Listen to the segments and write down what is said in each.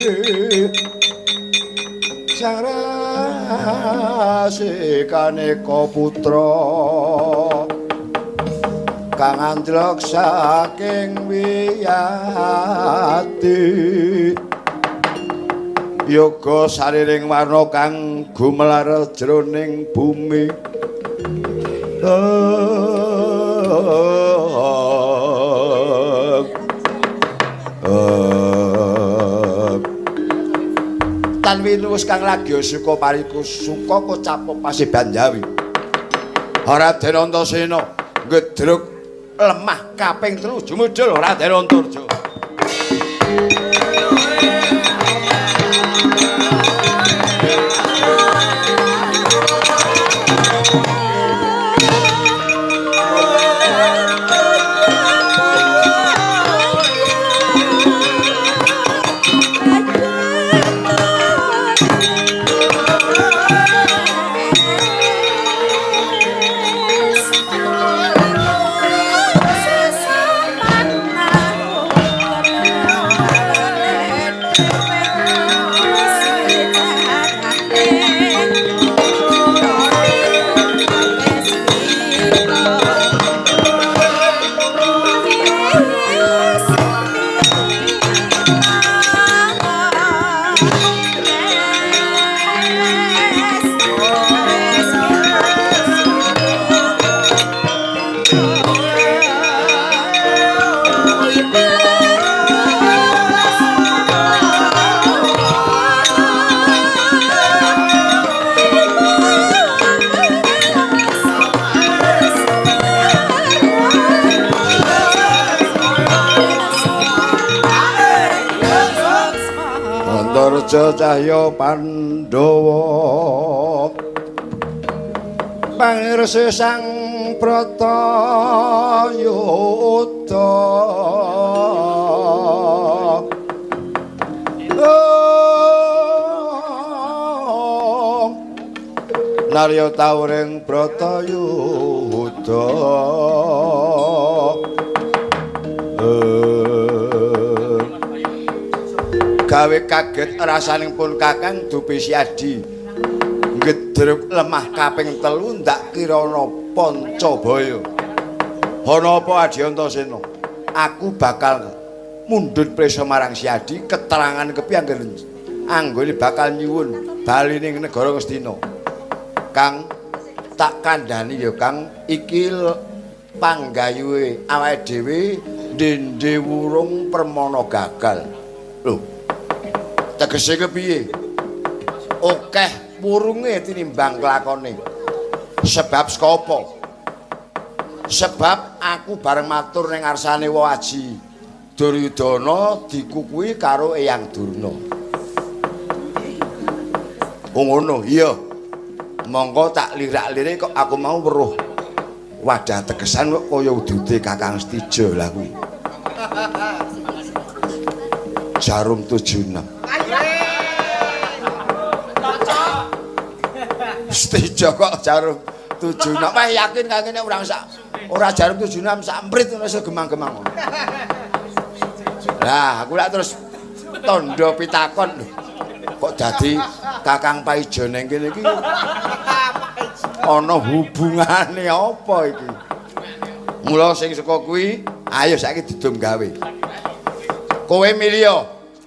Sang Rasi kaneka putra kang anjlok saking wiyati yoga sariring warna kang gumelar jroning bumi. Tan winuwus kang lagya suka pariku suka kocap pasiban Jawi. Raden Antasena ngedruk lemah kaping 3 jumujul Raden Antarja. Antarja cahya Pandhawa pangirsa sang Bratayuda Narya tawuring Bratayuda gawe kaget rasaning pun Kakang Dupi Siadi ngedruk lemah kaping 3 ndak kirana Pancabaya. Ana apa Adi Antasena? Aku bakal mundhut prisa marang Siadi keterangan kepiye anggone bakal nyuwun bali ning negara Ngastina. Kang tak kandhani ya Kang, iki panggayuhe awake dhewe ndende wurung permana gagal. Lho, tegese kepiye? Akeh wurunge tinimbang klakone. Sebab saka apa? Sebab aku bareng matur ning ngarsane Waji Duryudana dikukuhi karo Eyang Durna. Oh ngono, iya. Monggo tak lirak-lirik kok aku mau weruh wadah tegesan kok kaya wujute Kakang Setija lah kuwi. Jarum 76. Setija kok jarum 76. Wah yakin kang nek ora sak ora jarum 76 sak emprit ngono iso gemang-gemang. Lah aku lak terus tandha pitakon lho. Kok dadi Kakang Paijo ning kene iki ana hubungane apa iki? Mula sing saka kuwi ayo saiki didum gawe. Kowe milih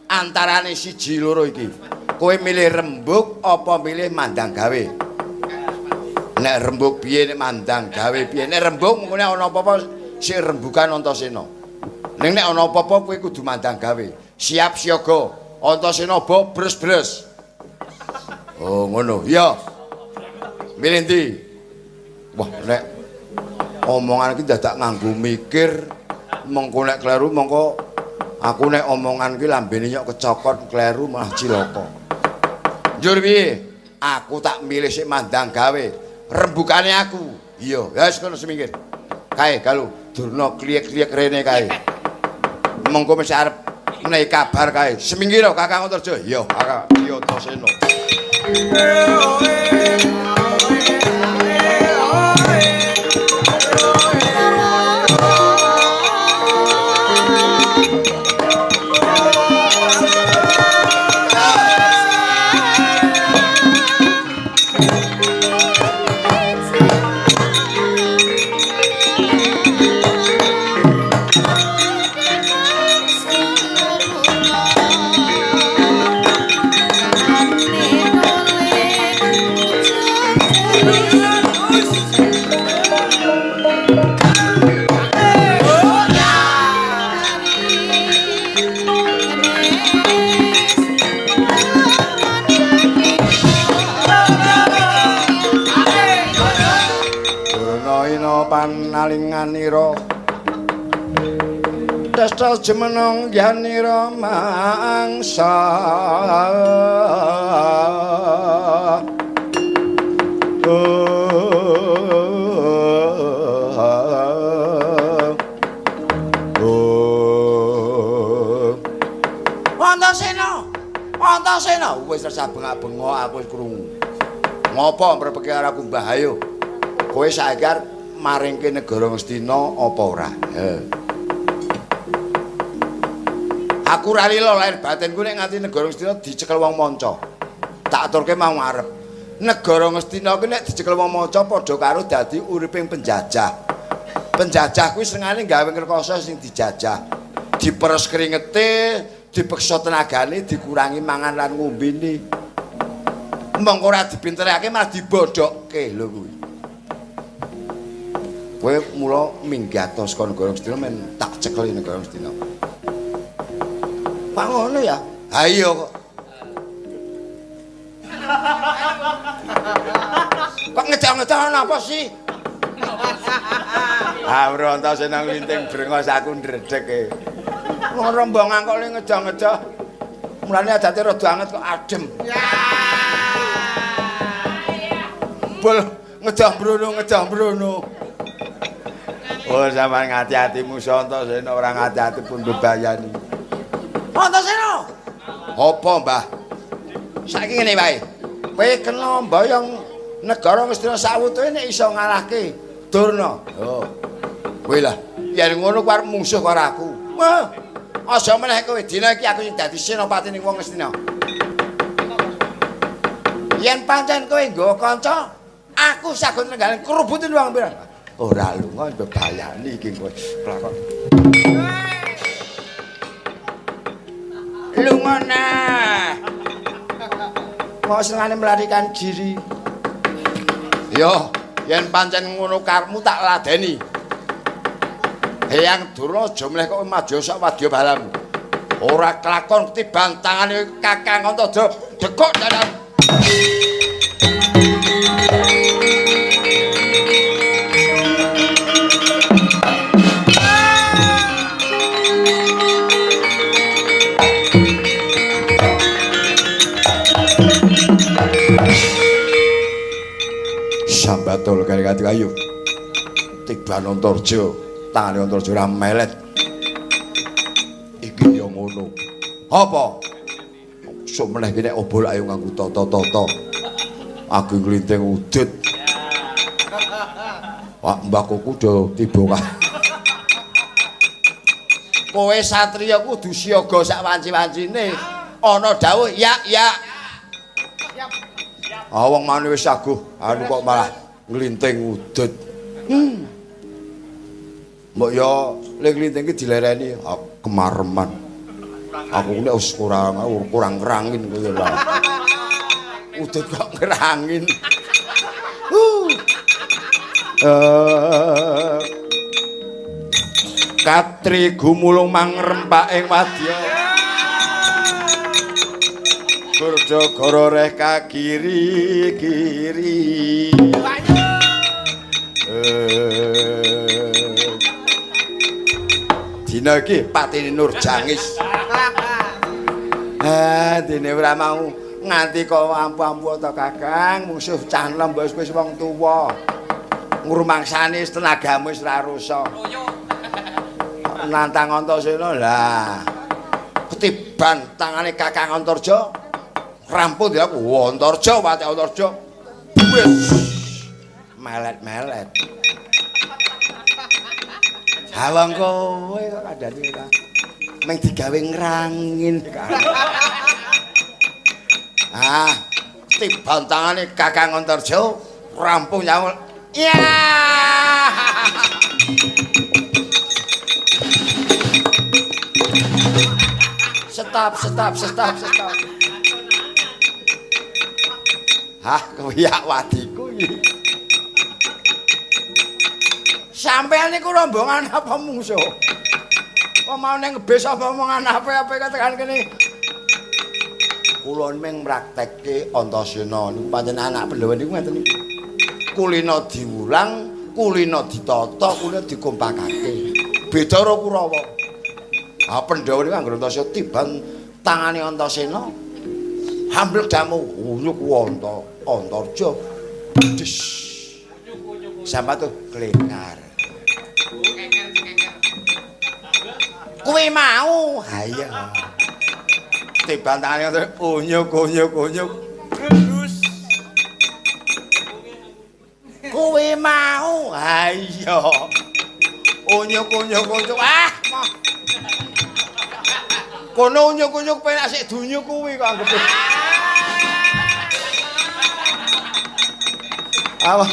antarane 1 2 iki. Kowe milih rembug apa milih mandang gawe? Nek rembug piye, nek mandang gawe piye? Nek rembug mengko nek ana apa-apa sik rembugan Antasena. Ning nek ana apa-apa kowe kudu mandang gawe. Siap siaga. Antasena bres-bres. Oh ngono. Iya. Milih ndi? Wah nek omongan iki dadak nganggo mikir, mengko nek kleru mongko aku nek omongan ki lambene nyok kecokot kleru malah cilaka. Njur piye? Aku tak milih sik mandang gawe. Rembukane aku. Iya, ya wis kono semingkir. Kae galu Durna kliyek-kliyek rene kae. Mengko mesti arep menehi kabar kae. Semingkir Kakang Antarja. Iya, Kakang Antasena. ngaling-alinganira. Testa jemeneng yanira mangsa. Antasena, Antasena, wis resah bengak-bengok aku wis krungu. Ngopo mrepeke karo aku Mbah ayo. Kowe saiki arep maringke negara Ngastina apa ora? Aku ora lila lahir batinku nek nganti negara Ngastina dicekel wong manca. Tak aturke mau arep. Negara Ngastina kuwi nek dicekel wong manca padha karo dadi uriping penjajah. Penjajah kuwi senengane gawe ngrekoso sing dijajah. Diperes kringete, dipeksa tenagane, dikurangi mangan lan ngombene. Mongko ora dipinterake malah dibodhokke lho kuwi. Kowe mula minggat saka negara Ngastina men tak cekeli negara Ngastina. Pak ngono ya? Ha iya kok. Kok ngejak-ngejak apa sih? Ah Antasena nglinting brengos aku ndredeg e. Wong rombongan kok le ngejak-ngejak. Mulane adate rada anget kok adem. Bol ngejak brono, ngejak brono. Oh sampean ngati-ati musa Antasena ora ngati-ati pun bebayani. Antasena. Apa, Mbah? Saiki ngene wae. Kowe kena mboyong negara Ngastina sawutuhe nek iso ngalahke Durna. Oh. Kowe lah, yen ngono kuwi arep mungsuh karo aku. Wah. Aja meneh kowe dina iki aku sing dadi senopati ning wong Ngastina. Yen pancen kowe nggawa kanca, aku sagun nenggalan kerubutin wong pira. Ora lunga bebayani iki kowe. Kelakon. Lunga nah. Kok senengane melarikan diri. Yo, yen pancen ngono karepmu tak ladeni. Eyang Durna aja mleh kok maju sak wadya balam. Ora kelakon ketiban tangane Kakang Antaja dekuk dalam. Sambatul kari kati ayu. Tiban Antarja, tangane Antarja ora melet. Iki ya ngono. Apa? Sok meneh iki nek obol ayo nganggo tata-tata. Aku nglinting udut. Pak mbakuku do tiba kae. Kowe satriya kudu siaga sak wanci-wancine. Ana dawuh ya ya. Ah wong mane wis aguh, anu kok malah nglinting udut. Mbok yo le nglinting iki dilereni kemareman. Aku nek wis kurang ngerangin kowe lho. Udut kok ngerangin. Katri gumulung mangrempak ing wadya. Gurjagara reh kagiri-kiri. Dina iki patine Nur Jangis. Dene ora mau nganti kok ampu-ampu ta Kakang, musuh cah enom wis wong tuwa. Ngrumangsani tenagamu wis ora rusak. Nantang Antasena lah. Ketiban tangane Kakang Antarja. Rampung ya aku Antarja, wate Antarja. Wis melet-melet. Hawang kowe kok kandhane ora. Meng digawe ngrangin. Ah, tiban tangane Kakang Antarja rampung nyawa. Ya. Stop, stop, stop, stop. Hah, kewiyak wadiku iki. Sampeyan niku rombongan apa mungsuh? Apa mau ning ngebis apa omongan ape-ape kok tekan kene? Kula mung mraktekke Antasena niku pancen anak Pandhawa niku ngeten niku. Kulina diwulang, Kulino ditata, kulino dikompakake. Beda karo Kurawa. Ah Pandhawa niku anggere Antasena tiban tangane Antasena. Hamblek damu unyuk wonto Antarja. Des. Sampat tuh klekar. Kuwi mau, ha iya. Tiban tangane unyuk unyuk unyuk. Kowe mau, ha iya. Unyuk unyuk unyuk. Ah, kono unyuk unyuk penak sik dunyo kuwi kok anggepe. Awak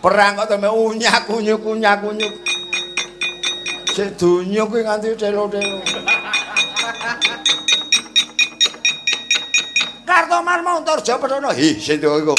perang kok temen unyak unyuk unyak unyuk. Sik dunyo kuwi nganti telo-telo. Kartomarma Antarja Pesona. Hi, sing iku.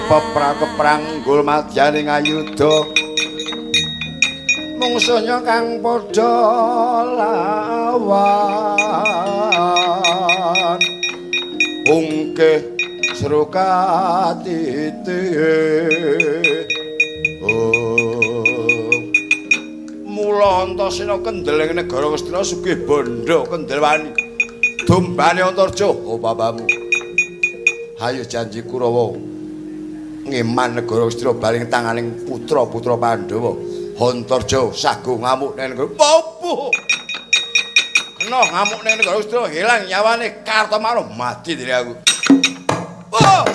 Keprang-keprang nggul madyaning ayuda mungsanya kang padha lawan ungkeh srukatite. Oh mula Antasena kendel ing negara Ngastina sugih bandha kendel wani dombane Antarja. Oh babamu hayo janji Kurawa ngeman negara Ngastina baling tanganing putra-putra Pandhawa. Antarja sago ngamuk ning negara. Opo? Kena ngamuk ning negara Ngastina hilang nyawane Kartomarma mati dene aku. Oh!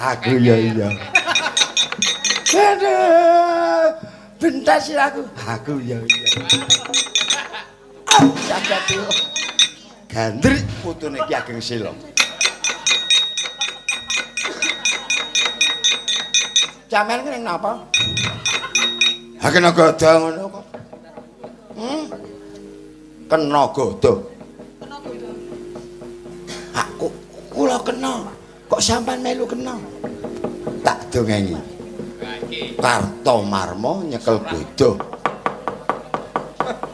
Aku ya iya. Aduh, bentas sirahku. Aku ya iya. Jagat gandrik putune Ki Ageng Sela. Sampeyan ki ning napa? Ha kena goda ngono kok. Kena goda. Kena goda. Aku kula kena. Kok sampean melu kena? Tak dongengi. Kartomarma nyekel goda.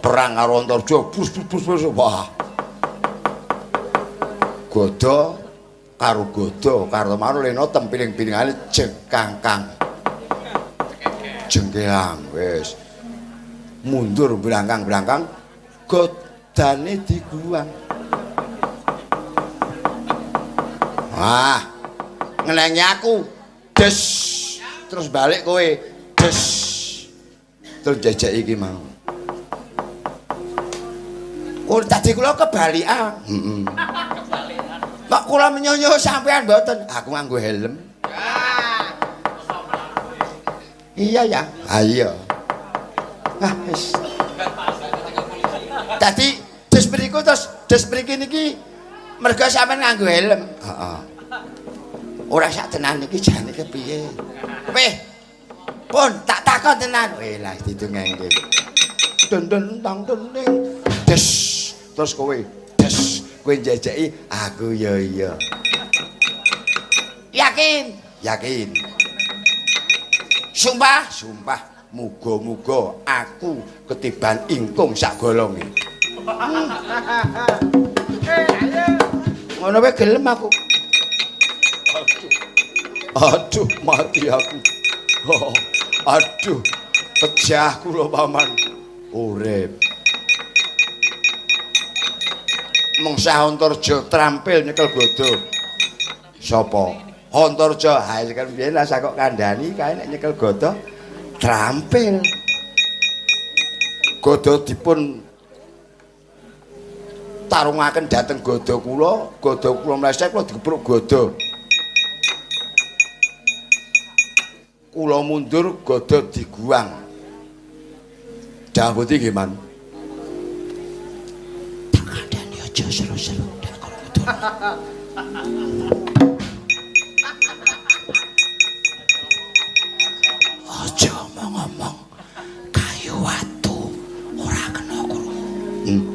Perang karo Antarja bus bus bus wah. Goda karo goda Kartomarma lena tempiling-pilingane jengkangkang. Jengkelang wis. Mundur brangkang-brangkang godane diguang. Wah, ngenengi aku. Des. Terus balik kowe. Des. Terus jejek iki mau. Kul tadi kula kebalikan. Heeh. Kok kula menyonyo sampean mboten? Aku nganggo helm. Iya ya. Ha iya. Ah wis. Dadi des mriku terus des mriki niki mergo sampean nganggo helm. Heeh. Ora sak tenan iki jane kepiye? Weh. Pun tak takon tenan. Weh lah ditungengke. Dun dun tang dun ding. Des. Terus kowe des kowe njejeki aku ya iya. Yakin? Yakin. Sumpah, sumpah. Muga-muga aku ketiban ingkung sak golonge. Ngono wae gelem aku. Aduh. Aduh, mati aku. Oh, aduh, pejah kula paman. Urip. Mung sah Antarja trampil nyekel godo. Sapa? Antarja. Ha kan biyen lah kok kandhani kae nek nyekel godo trampil. Godo dipun tarungaken dhateng godo kula, godo kula mlesek kula digepruk godo. Kula mundur godo diguang. Dawuh nggih, Man. Tak kandhani aja seru-seru ndak krungu. Aja ngomong kayu watu ora kena krungu.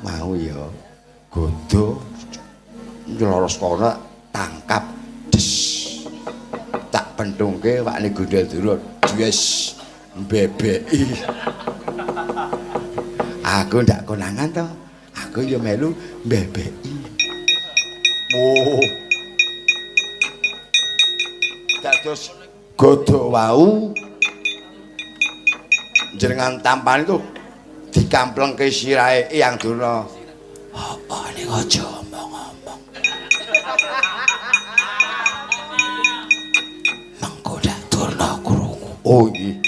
Mau ya. Godo nyloros kono tangkap des. Tak pentungke wakne gondel durun. Wis mbebeki. Aku ndak konangan to. Aku ya melu mbebeki. Oh. Dados godo wau jenengan tampan itu dikamplengke sirahe Eyang Durna. Oh, ning aja omong-omong. Mengko dak Durna krungu. Oh nggih.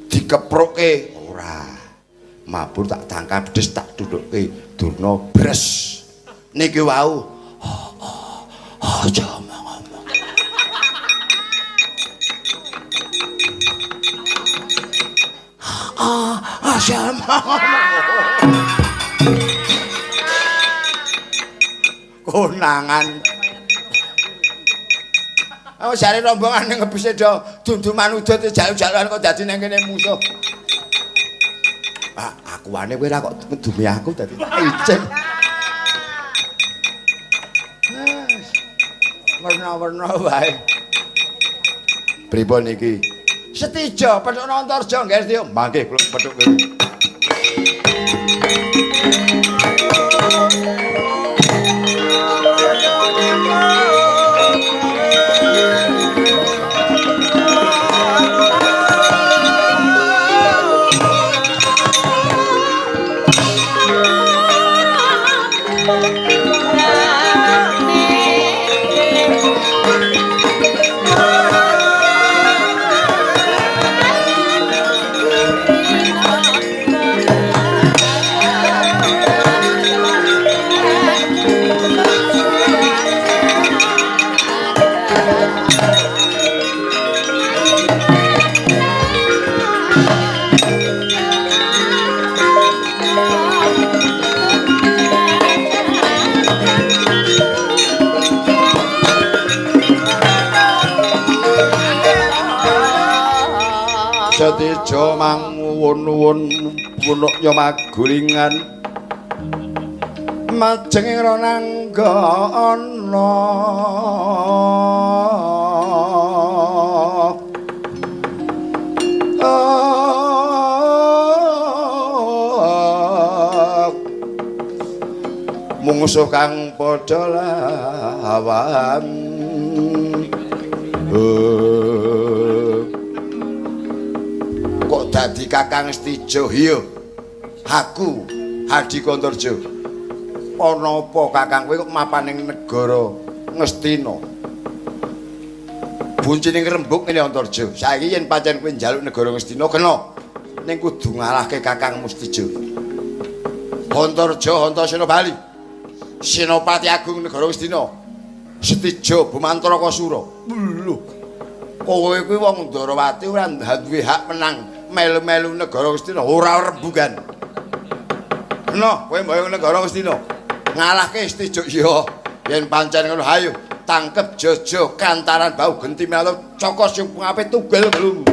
Dikepruke ora. Mabur tak tangkap des tak dudukke Durna bres. Niki wau. Oh, aja omong-omong. Ah, aja omong-omong. Konangan. Oh, jare rombongan ning ngebise do dunduman udut jaluk-jalukan kok dadi nang kene musuh. Ah, akuane kowe ra kok ngedumi aku dadi icin. Werna-werna wae. Pripun iki? Setijo petuk Antarja nggih Setyo. Mangke kula petuk kowe. Thank you. Teja manguwun-nuwun punuk ya magulingan majeng ing ronangga ana mungsuh kang padha lawan. Kok dadi Kakang Stijo? Iya, aku Hadi Kantarja. Ana apa Kakang kowe kok mapan ning negara Ngastina? Buncine ngrembug ngene Antarja. Saiki yen pancen kowe njaluk negara Ngastina kena, ning kudu ngalahke Kakangmu Stijo. Antarja Antasena bali. Senopati Agung Negara Ngastina. Stijo Bumantraka Sura. Lho. Kowe kuwi wong Ndarawati ora duwe hak menang melu-melu negara Ngastina, ora rembugan. Nah, kowe mboyong negara Ngastina. Ngalahke Stijo ya. Yen pancen ngono hayo tangkep jojo kantaran bau genti melu cokos sing pengape tugel belum.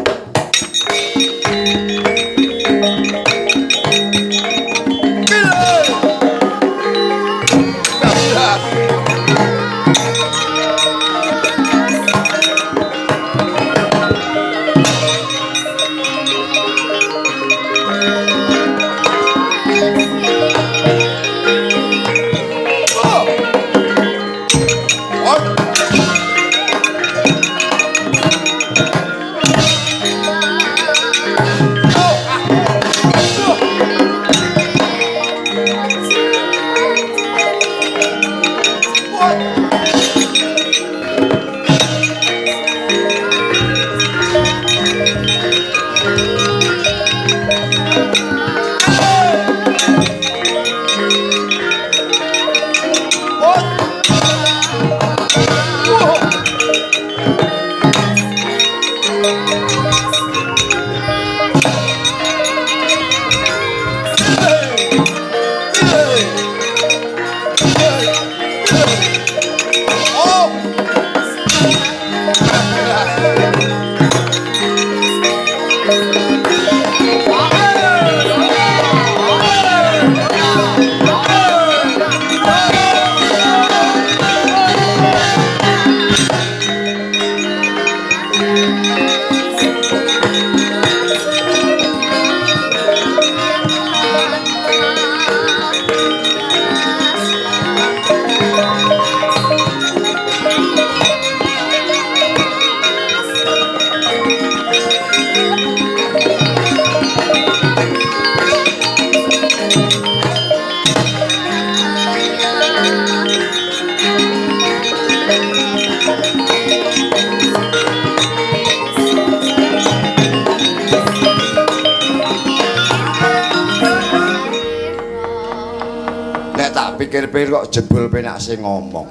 Pikir-pikir kok jebul penak sing ngomong.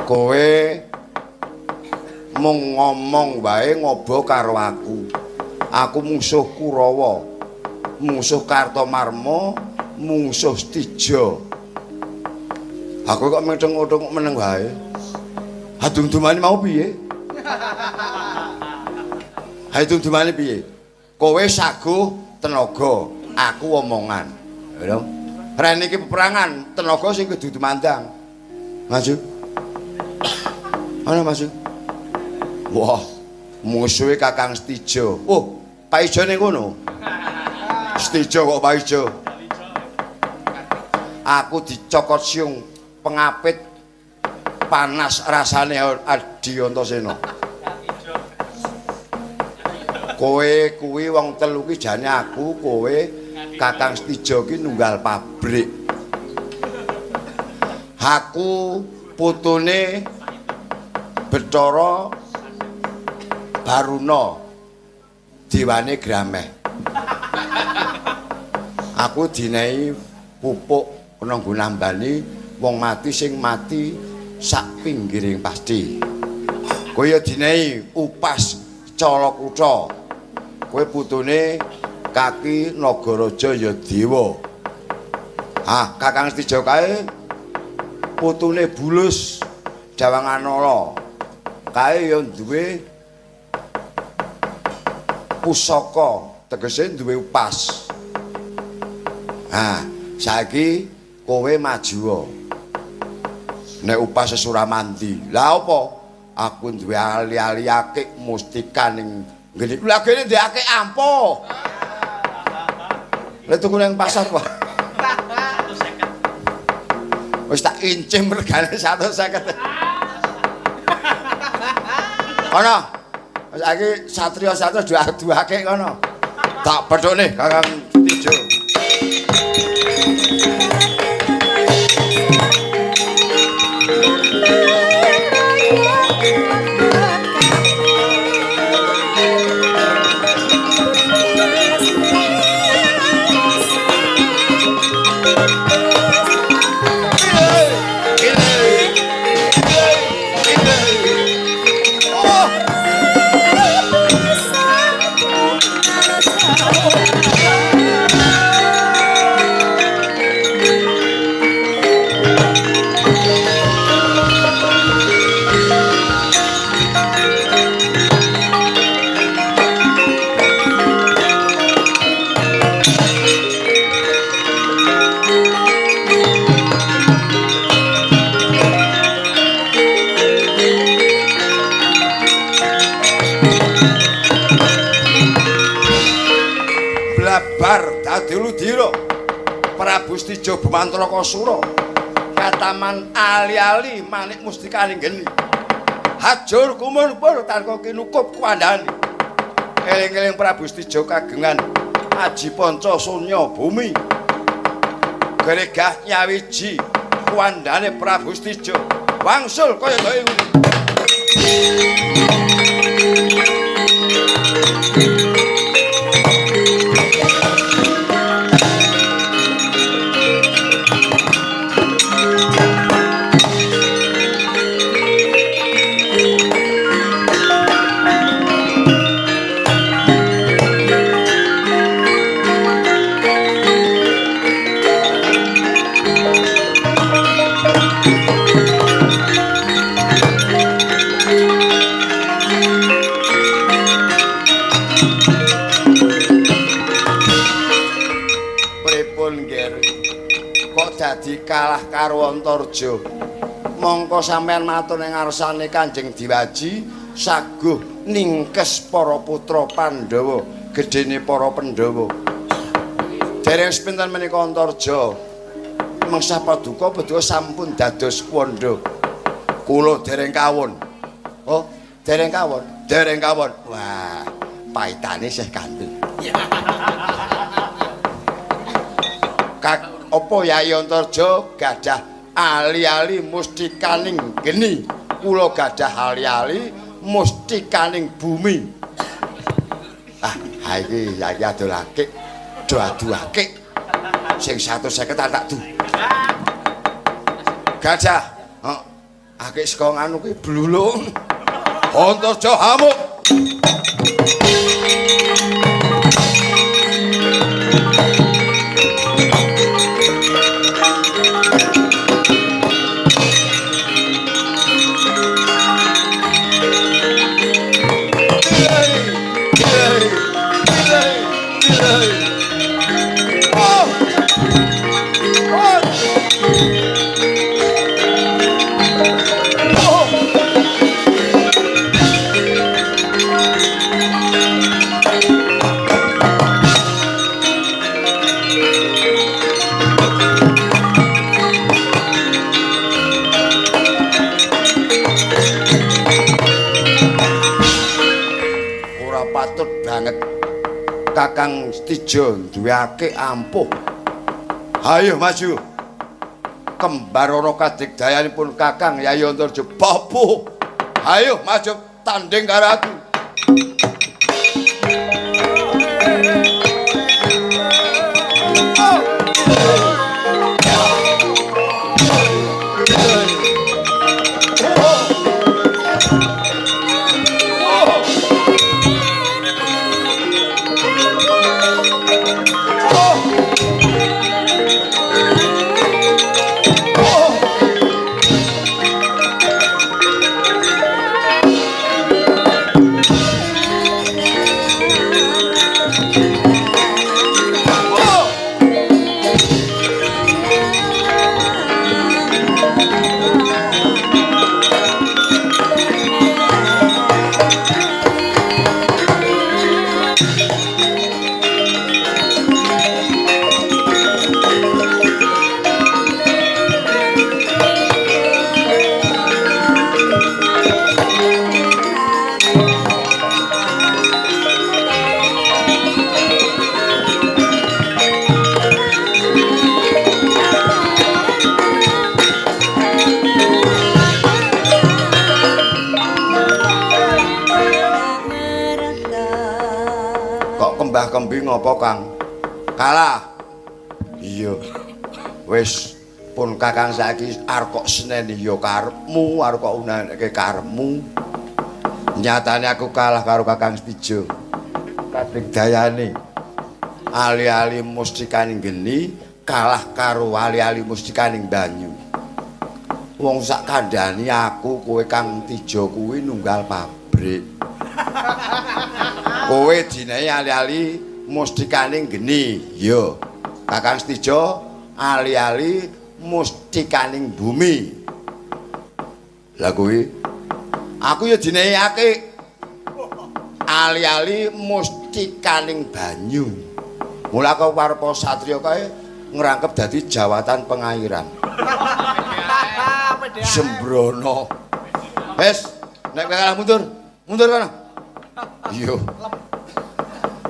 Kowe mung ngomong wae ngobo karo aku. Aku musuh Kurawa, musuh Kartomarma, musuh Stijo. Aku kok meteng-meteng meneng wae. Hadum-dumane mau piye? Hadum-dumane piye? Kowe saguh tenaga, aku omongan. Lho. Rene iki peperangan, tenaga sing kudu tumandang. Maju. Ana maju. Wah, musuhe Kakang Stijo. Oh, Pak Ijo ning kono. Stijo kok Pak Ijo. Aku dicokot siung pengapit panas rasane Adi Antasena. Kowe kuwi wong telu ki jane aku, kowe Kakang Stijo ki nunggal pabrik. Aku putune Bathara Baruna dewane Grameh. Aku dinehi pupuk kena nggo nambani wong mati sing mati sak pinggiring pasti. Kowe ya dinehi upas Calakutha. Kowe putune Kaki Nagaraja ya dewa. Ah, Kakang Stijo kae putune Bulus Dawanganala. Kae ya duwe Pusaka tegese duwe upas. Ha, saiki kowe maju. Nek upas ora mandi. Lah apa? Aku duwe ali-ali akik mustika ning ngene. Lah kene ndek akik ampuh. Lah tuku nang pasar kok. 150. Wis tak incim regane 150. Kono. Saiki satria-satria adu akik kono. Tak pedhokne Kakang Tijo. Prabu Stijo Bumantraka Sura kataman ali-ali manik mustikane geni hajur kumun-pur tanpa kinukup kuandhane. Eling-eling Prabu Stijo kagengan aji panca sunya bumi gregah nyawiji kuandhane Prabu Stijo wangsul kaya dhewe. Kalah karo Antarja. Mongko sampeyan matur ing ngarsane Kanjeng Diwaji saguh ningkes para putra Pandhawa, gedene para Pandhawa. Dereng sepinten menika Antarja mengsah paduka paduka sampun dados wanda. Kula dereng kawon. Oh, dereng kawon. Dereng kawon. Wah, paitane isih kandel. Apa Yai Antarja gadah ali-ali mustikaning geni, kula gadah ali-ali mustikaning bumi. Ah, iki iki adol akik, do adu akik. Sing 150 tak du. Gadah, heeh. Akik saka nganu kuwi blulung. Antarja hamuk. Kakang Stijo duwe akik ampuh. Hayo maju. Kembarana kadigdayanipun Kakang Yayi Antarja Bapuh. Hayo maju tanding karo aku. Ngopo, Kang? Kalah. Iya. Wis pun Kakang saiki arep kok seneni ya karepmu, arep kok unaneke karepmu. Nyatane aku kalah karo Kakang Setijo. Kadek dayane. Ali-ali mustikaning geni kalah karo ali-ali mustikaning banyu. Wong sak kandhani aku kowe Kang Tijo kuwi nunggal pabrik. Kowe dinehi ali-ali mustikaning geni. Iya. Kakang Setijo ali-ali mustikaning bumi. Lah kuwi aku ya dinehi akik ali-ali mustikaning banyu. Mula aku warpa satriya kae ngrangkep dadi jawatan pengairan. Sembrono. Wis, nek kowe kalah mundur, mundur kono. Iya.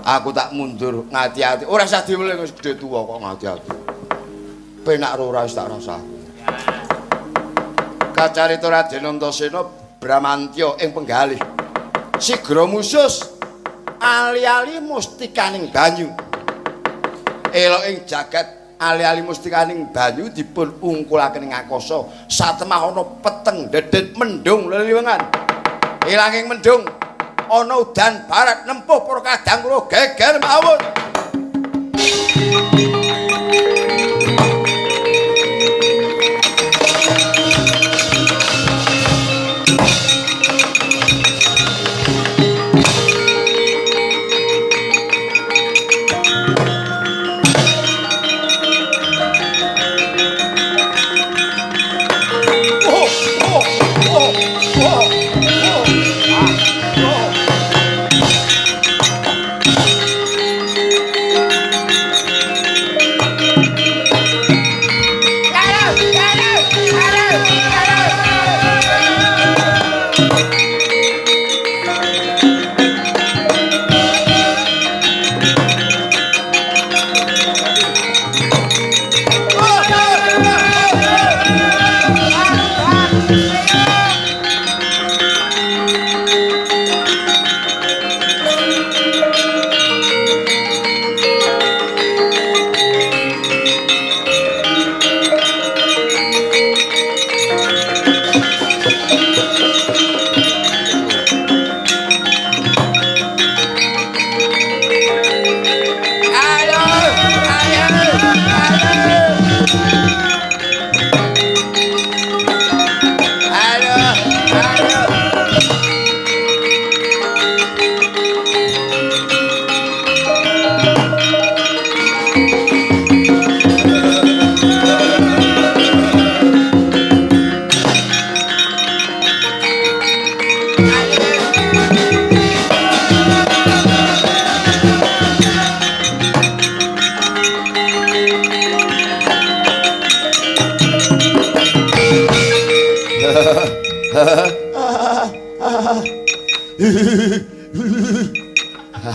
Aku tak mundur ngati-ati. Ora usah diweling wis gedhe tuwa kok ngati-ati. Penak ora wis tak rasa. Kacarita Raden Antasena Bramantya ing penggalih. Sigra musus ali-ali mustikaning banyu. Elok ing jagat ali-ali mustikaning banyu dipun ungkulaken ing akasa. Satemah ana peteng dedet mendung leliwengan. Ilanging mendung ana udan barat nempuh para kadang kula geger mawon. Oh, oh, oh, oh, oh, oh.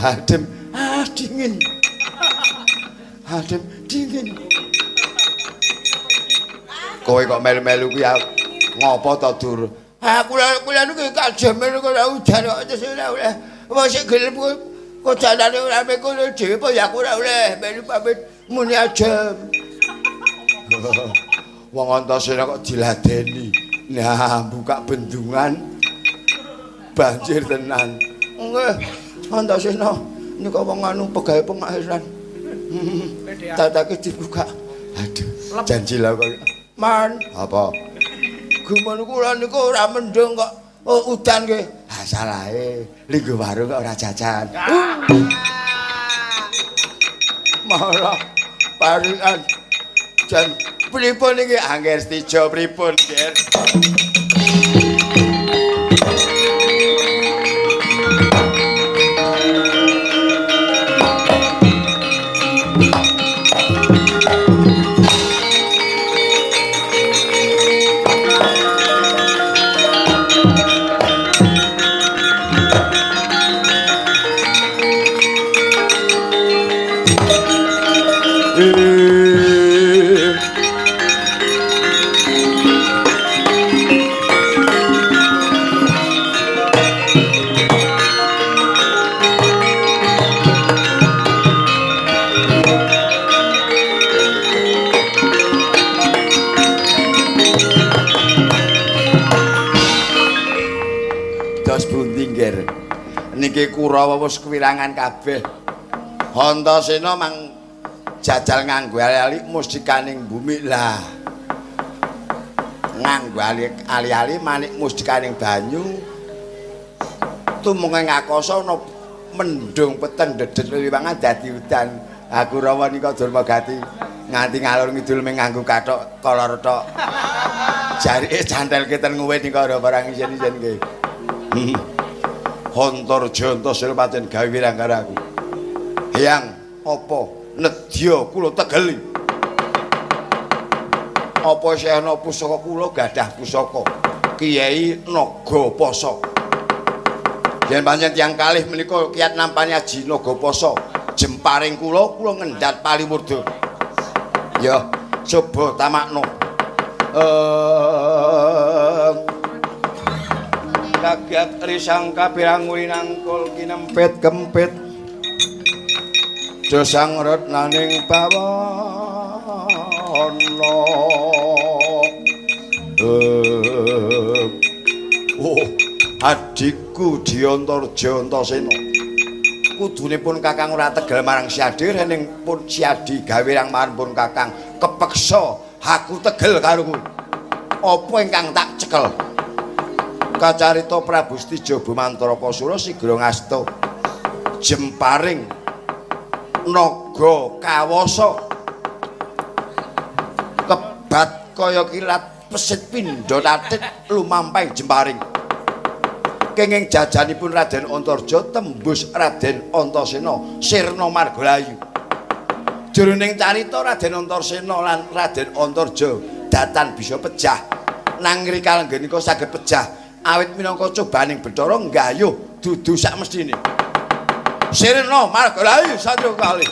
Adem, ah dingin. Adem, dingin. Kowe kok melu-melu kuwi ngopo to, Dur? Aku kula niku kajemen kok udan kok terus ora oleh. Wong sing gelem kok jalane ora mekul dhewe apa ya aku ora oleh melu pamit muni ajem. Wong Antasena kok diladeni. Nah, buka bendungan banjir tenan. Nggih, Antasena nika wong anu pegawe pengairan. Tatake dibuka. Aduh, janji lah kok. Man, apa? Gumun kula niku ora mendung kok. Oh, udan nggih. Ha salahe, linggo warung kok ora jajan. Malah parikan. Jan pripun iki Angger Setijo pripun, Ger? Iki Kurawa wis kewirangan kabeh. Antasena mang jajal nganggo ali-ali mustikaning bumi lah. Nganggo ali-ali manik mustikaning banyu. Tumunging akasa ana mendung peteng dedet liwangan dadi udan. Kurawa nika Durmagati nganti ngalor ngidul mung nganggo kathok kolor tok. Jarike cantelke ten nguwit nika ora barang isin-isin nggih. Antarja Antasena pancen gawe wirang karo aku. Hyang apa nedya kula tegeli. Apa isih ana pusaka kula gadah pusaka Kyai Nagapasa. Yen pancen tiyang kalih menika kiyat nampani aji Nagapasa jemparing kula, kula ngendhat paliwurda. Ya, coba tamakno. Kaget risang kabeh ngulinangkul kinempit kempit. Dosang retnaning bawana. Oh, adikku Diantarja Antasena. Kudune pun Kakang ora tegel marang Siadi, rening pun Siadi gawe rang marang pun Kakang kepeksa aku tegel karo kuwi. Apa ingkang tak cekel? Kacarita Prabu Setija Bumantra Kasura sigra ngasta jemparing naga kawasa kebat kaya kilat pesit pindha tatit lumampahing jemparing. Kenging jajanipun Raden Antarja tembus Raden Antasena sirna margalayu. Jroning carita Raden Antasena lan Raden Antarja datan bisa pejah. Nang ngrika lenggenika saged pejah awit minangka cobaning Bathara nggayuh dudu sak mesthine. Sirna margalayu satya kalih.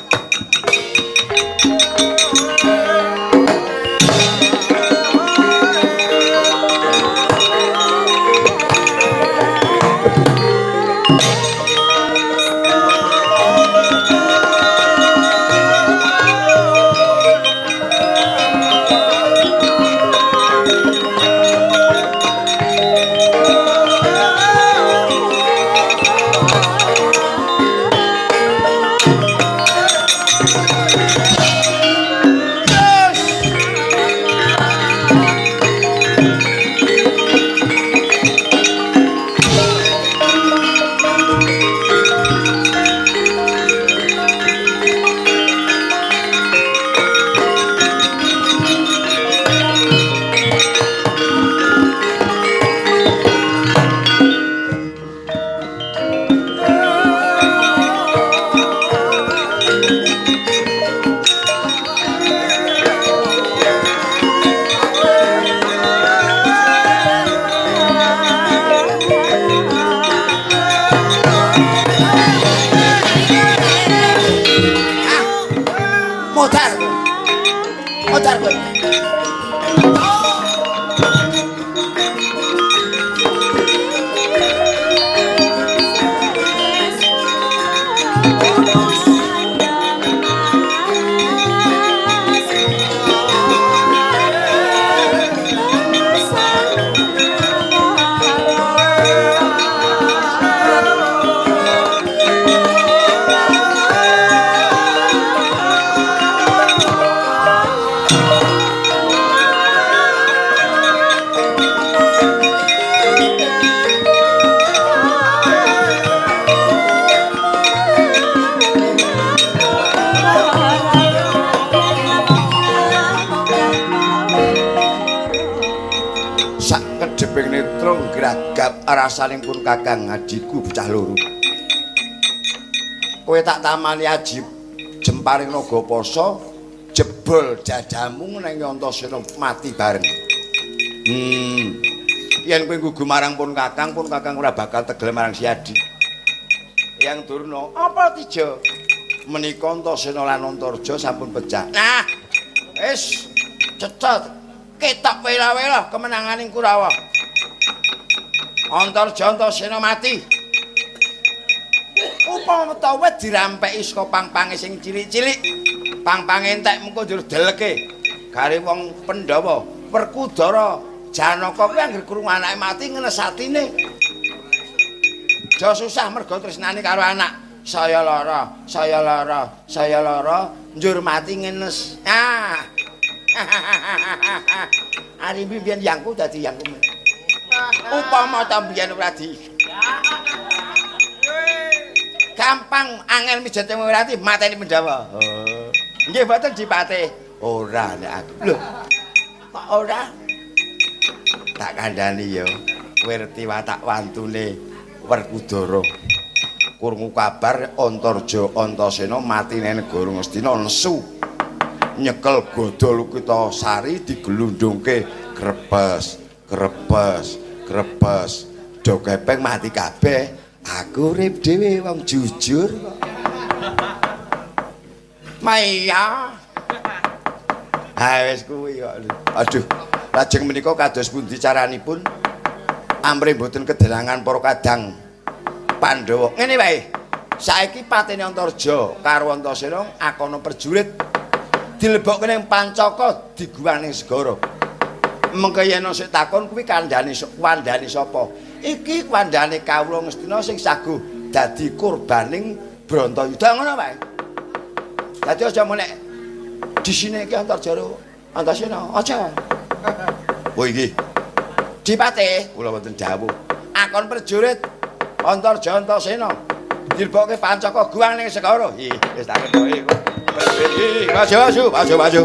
Rasaning pun Kakang adhiku bocah loro. Kowe tak tamani aji jemparing Nagapasa, jebol dadamu nang Antasena mati bareng. Yen kowe gugu marang pun Kakang ora bakal tegel marang Siadi. Yang Durna, apa Tija? Menika Antasena lan Antarja sampun pecah. Nah, wis cecet ketok wela-wela kemenanganing Kurawa. Antarja Antasena mati. Upama wit dirampeki saka pang-pange sing cilik-cilik, pang-pange entek mengko njur deleke. Gare wong Pandhawa, Werkudara, Janaka kuwi anggere krungu anake mati ngenes atine. Jo susah mergo tresnane karo anak. Saya lara, saya lara, saya lara, njur mati ngenes. Ah. Arimbi biyen yangku dadi yangku. Upama ta biyen ora di. Gampang angel mijet Werati mateni Pandhawa. Oh. Nggih mboten dipatih. Ora nek aku. Lho. Kok ora? Tak kandhani ya. Werti watak wantune Werkudara. Krungu kabar Antarja Antasena matine negara Ngastina nesu. Nyekel Gada Lukita Sari digelundungke grebes, grebes, grebes. Do kepeng mati kabeh. Aku urip dhewe wong jujur kok. Maya. Ha wis kuwi kok. Aduh, lajeng menika kados pundi caranipun? Amrih mboten kedelangan para kadang Pandhawa. Ngene wae. Saiki patene Antarja karo Antasena akono prajurit dilebokke ning Pancaka diguwang ning segara. Mengke yen sik takon kuwi kandhane kandhane sapa? Iki kandhane kawula Ngastina sing saguh dadi korbaning Bratayuda ngono wae. Dadi aja menek disine iki Antarja Antasena aja. Oh iki. Dipate kula wonten dawuh. Akon prajurit Antarja Antasena dilebokke Pancaka guwang ning segara. Ih, wis tak ketoki kok. Maju, maju, maju, maju.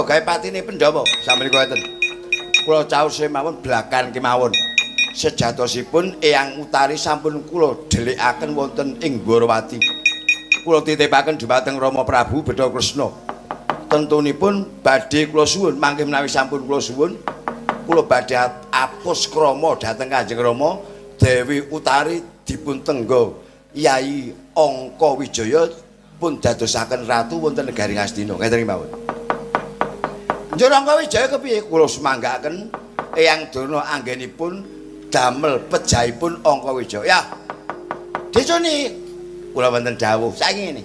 Gawe patine Pandhawa samenika enten. Kula caose mawon blakan kemawon. Sejatosipun Eyang Utari sampun kula dhelikaken wonten ing Dwarawati. Kula titipaken dhumateng Rama Prabu Betha Kresna. Tentunipun badhe kula suwun mangke menawi sampun kula suwun kula badhe apus krama dhateng Kanjeng Rama Dewi Utari dipun tengga Yai Angka Wijaya pun dadosaken ratu wonten negari Ngastina. Ngeten iki mawon. Njur Angka Wijaya kepiye? Kula sumanggaaken Eyang Durna anggenipun damel pejahipun Angka Wijaya. Ya. Dicuni kula wonten dawuh saiki ngene.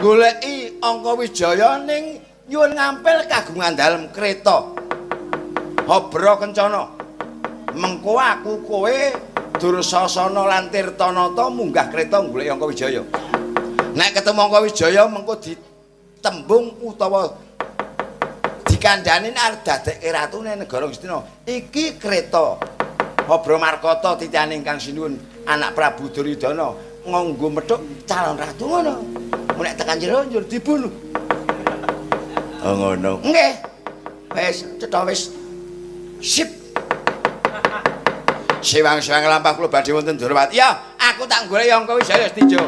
Goleki Angka Wijaya ning nyuwun ngampil kagungan dalem kreta. Hobra kencana. Mengko aku kowe Dursasana lan Tirtanata munggah kreta goleki Angka Wijaya. Nek ketemu Angka Wijaya mengko ditembung utawa dikandhani arep dadekke ratune negara Ngastina. Iki kreta Hobra Markata titihane ingkang sinuwun anak Prabu Duryudana nganggo methuk calon ratu ngono. Nek tekan jero njur dibunuh. Oh ngono. Nggih. Wis cetha wis sip. Sewang-sewang lampah kula badhe wonten Dwarawati. Ya, aku tak golek Angka Wijaya Stijo.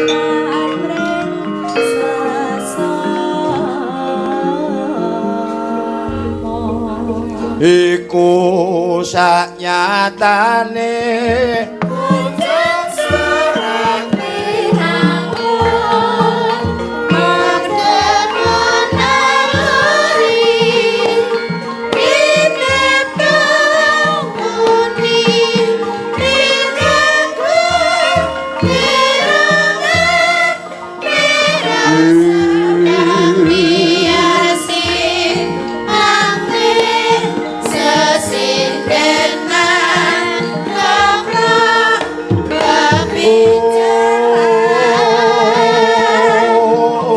Mring sesama. Iku saknyatane Kunjung surat pinangun mung derma naluri pinepto muni rinengku kirangan pirasami angin sesindenan keplok bebijaran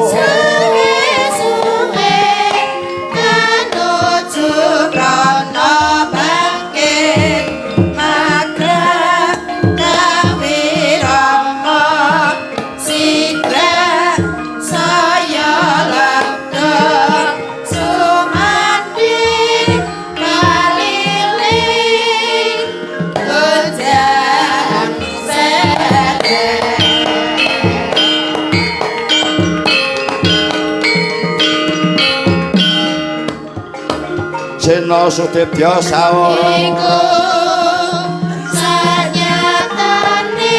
suwe-suwe kanuju prana bangkit magrah kawirama sigra saya labda sumandi kaliling gojang sereng. Sena Sudebya Sawara. Iku sanyatane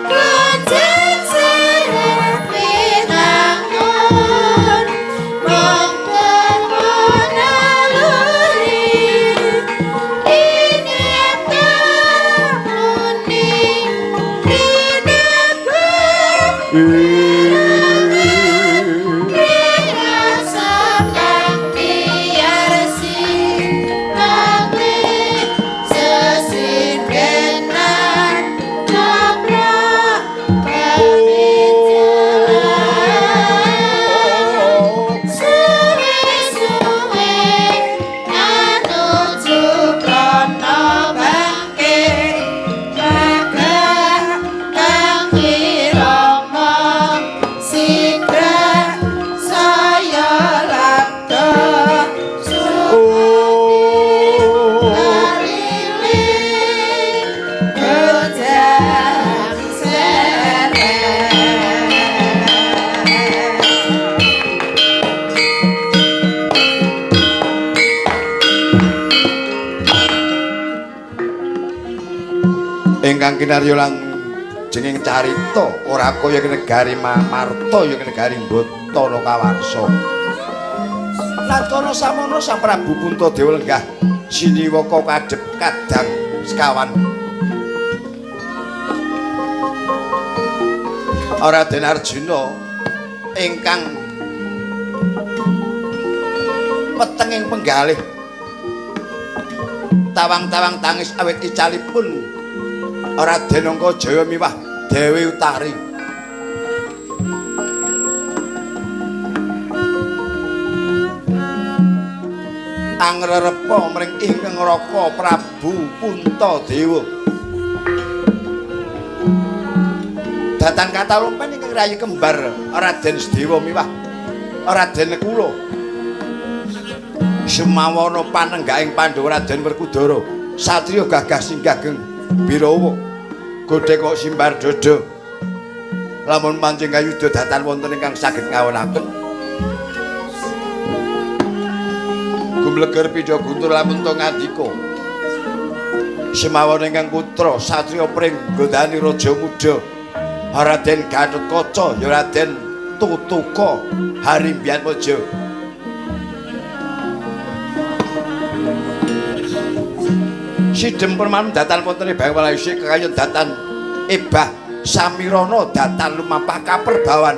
kunjung serep pinangun mung derma naluri inepta muni rinebur Ingkang kinarya lan jenging carita ora kaya negari Marta ya negari Bathara Kawarsa. Latkana samono Sang Prabu Puntadewa lenggah siniwaka kadhep kadang sekawan. Raden Arjuna ingkang petenging penggalih tawang-tawang tangis awit icalipun Raden Angkajaya miwah Dewi Utari. Angrerepa mring ingkang Raka Prabu Puntadewa. Datan katalumpen ingkang rayi kembar Raden Sedewa miwah Raden Nekula. Semawana panenggahing Pandhawa Raden Werkudara, satriya gagah singgah Birawa, godhek kok simbar dodo. Lamun pancing kayuda datan wonten ingkang saged ngawonaken. Gumleger pidha guntur lamun to ngandika. Semawana ingkang putra satriya pringgodani raja muda Raden Gatotkaca ya Raden Tutuka Harimbiatmaja. Sidem permanu datan wonten ing Bang Malaysia kekayon datan ebah samirana datan lumampah kaperbawan.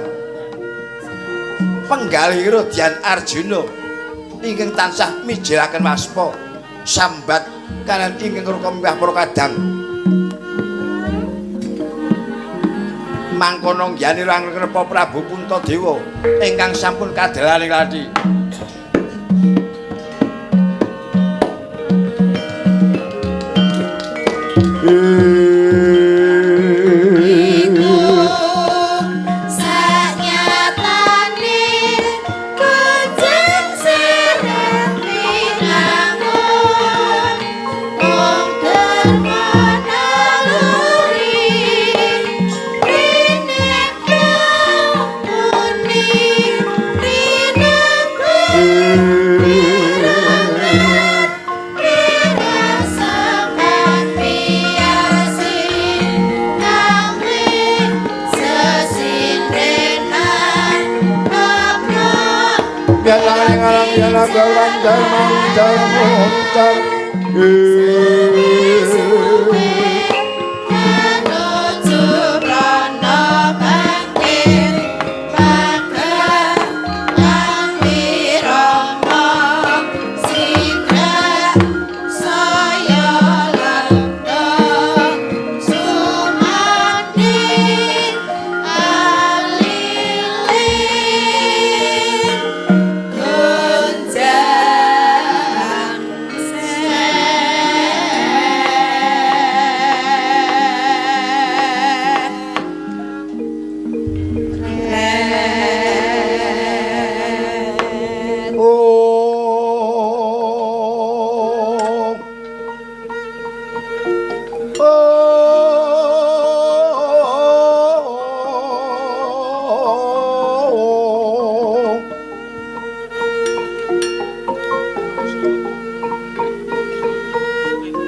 Penggalih Radyan Arjuna ingkang tansah mijilaken waspa sambat kaliyan ingkang ruka miwah para kadang. Mangkono nggiyane Rangrepa Prabu Puntadewa ingkang sampun kadelaning lathi. Iku saknyatane kunjung serep pinangun mung derma naluri rinebur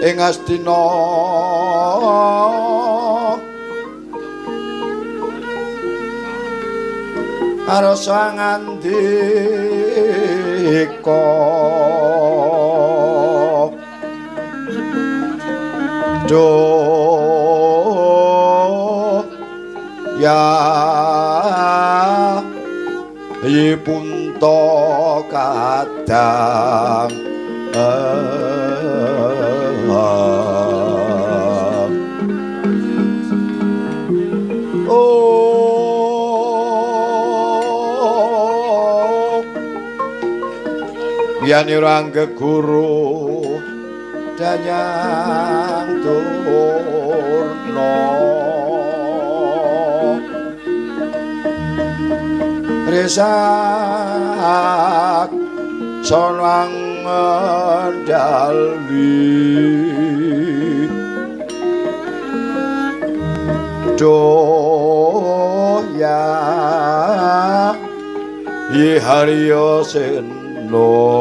Ing Astina arasa ngandika do ya yipunta kadang. Oh, yen ora geguru danyang turna resak sonang ngendali do ya i haryo seno.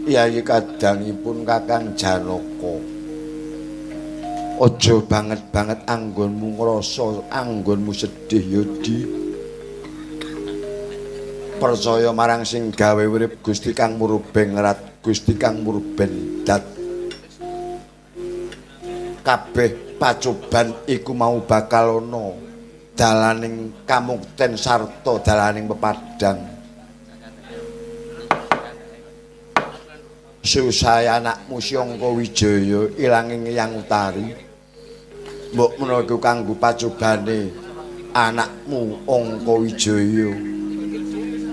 Yai kadangipun Kakang Janaka, aja banget-banget anggonmu ngrasa anggonmu sedih ya Di. Percaya marang sing gawe urip Gusti Kang Murbeng Rat, Gusti Kang Murben Dat. Kabeh pacoban iku mau bakal ana dalaning kamukten sarta dalaning pepadang. Susah anakmu si Angka Wijaya ilanging Eyang Utari. Mbok menawa iku kanggo pacobane anakmu Angka Wijaya.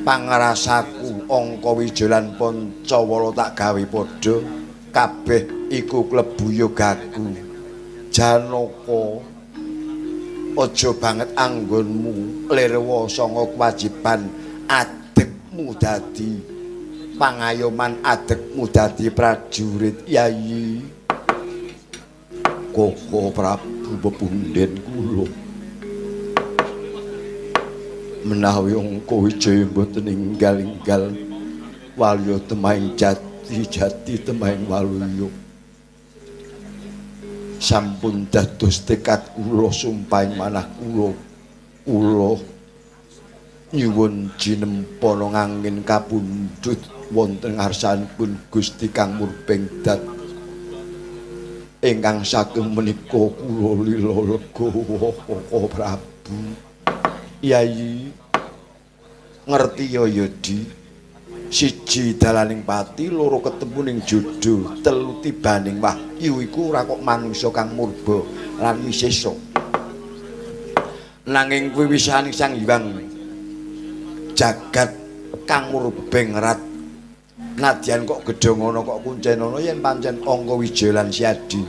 Pangrasaku Angka Wijaya lan Pancawala tak gawe padha, kabeh iku klebu yogaku. Janaka, aja banget anggonmu lirwa sanga kewajiban adekmu dadi pangayoman, adekmu dadi prajurit. Yayi Koko Prabu pepunden kula menawi Angka Wijaya mboten enggal-enggal waluya temahing jati, jati temahing waluya. Sampun dados tekad kula, sumpahing manah kula, kula nyuwun jinempana ngangin kapundhut wonten ngarsanipun Gusti Kang Murbeng Dat ingkang saking menika kula lila legawa Koko Prabu. Yayi ngerti ya ya Di, siji dalaning pati, loro ketemu ning jodho, telu tibaning wahyu iku ora kok manungsa kang murba lan wisesa, nanging kuwi wisaning Sang Hyang Jagat Kang Murbeng Rat. Nadyan kok gedhong ana kok kuncen ana, yen pancen Angka Wijaya lan Siadi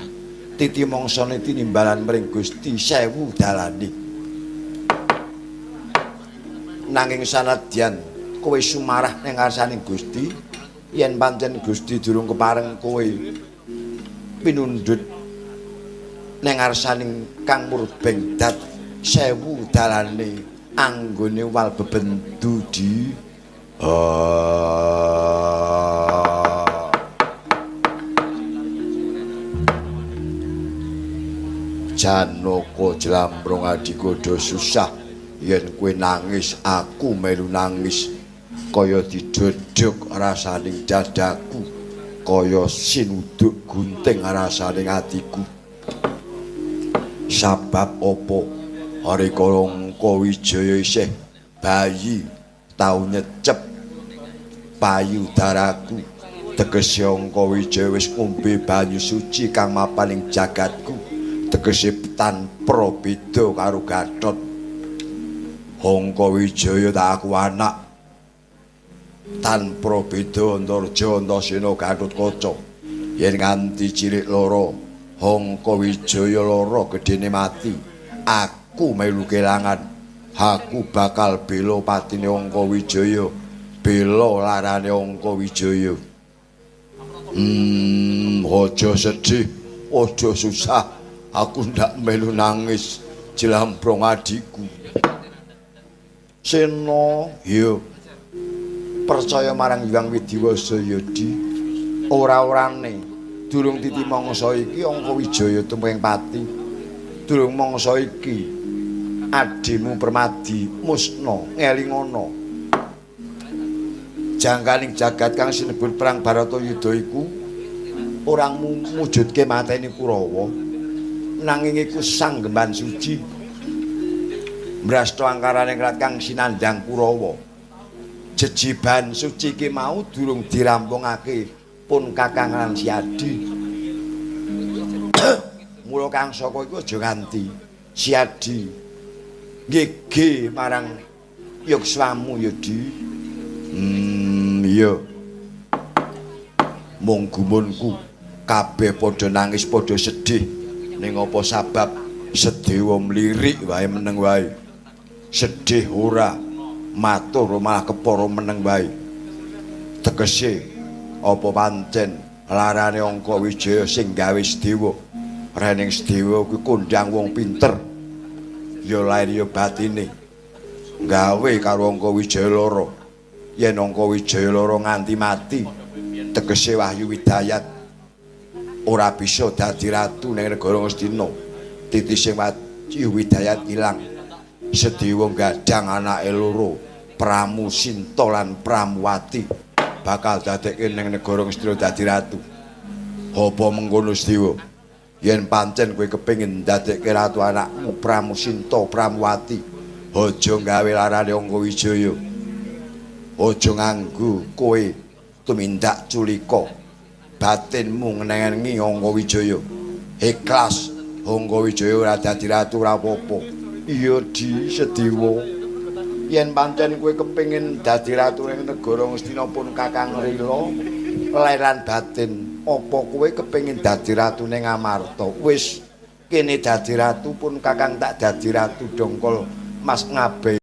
titi mangsane tinimbalan mring Gusti sewu dalane. Nanging sanadyan kowe sumarah ning ngarsaning Gusti, Yen pancen Gusti durung kepareng kowe pinundhut ning ngarsaning Kang Murbeng Dat sewu dalane anggone wal bebendu di. Janaka jlambrung adigodha susah yen kowe nangis aku melu nangis kaya didodok rasaning dadaku kaya sinuduk gunting rasaning atiku. Sabab apa rikala Angkawijaya isih bayi tau nyecep payudaraku, tegese Angkawijaya wis ngombe banyu suci kang mapan ing jagatku, tegese tanpa beda karo Gatot. Angkawijaya tak aku anak tanpa beda Antarja Antasena Gatotkaca. Yen nganti cilik lara Angkawijaya lara gedene mati, aku melu kelangan. Aku bakal bela patine Angkawijaya, bela larane Angkawijaya. Aja sedih, aja susah. Aku ndak melu nangis jlambrong adikku. Sena, iya. Percaya marang Hyang Widiwasa ya, Di. Ora-orane durung titi mangsa iki Angkawijaya tumreng pati. Durung mangsa iki adimu Permadi musna ngelingono. Jangkaning jagat kang sinebut perang Baratayuda iku ora mujudke mateni Kurawa. Nanging iku sanggemban suci mrasta angkarane krat kang sinandhang Kurawa. Jejiban suci ki mau durung dirampungake pun Kakang lan Siadi. Mula Kang Saka iku aja nganti Siadi ngege marang yukswamu ya, Di. Iya. Mung gumunku kabeh padha nangis padha sedih. Ning apa sabab Sedewa mlirik wae meneng wae. Sedih ora, matur malah kepara meneng wae. Tegese apa pancen larane Angkawijaya sing gawe Sedewa. Rening Sedewa kuwi kondhang wong pinter. Ya lair ya batine. Gawe karo Angkawijaya lara. Yen Angkawijaya lara nganti mati, tegese Wahyu Widayat ora bisa dadi ratu ning negara Ngastina. Titise Wahyu Widayat ilang. Sedewa gadang anake loro, Pramu Sinta lan Pramuwati, bakal dadekke ning negara Ngastina dadi ratu. Apa mengkono Sedewa? Yen pancen kowe kepengin dadekke ratu anakmu Pramu Sinta Pramuwati, aja gawe larane Angkawijaya. Aja nganggo kowe tumindak culika. Batinmu ngenengi Angkawijaya. Ikhlas Angkawijaya ora dadi ratu ora apa-apa. Iya Di Sedewa. Yen pancen kowe kepengin dadi ratu ning negara Ngastina pun Kakang rila lairan batin. Apa kowe kepengin dadi ratu ning Amarta? Wis kene dadi ratu pun Kakang tak dadi ratu dongkol Mas Ngabe.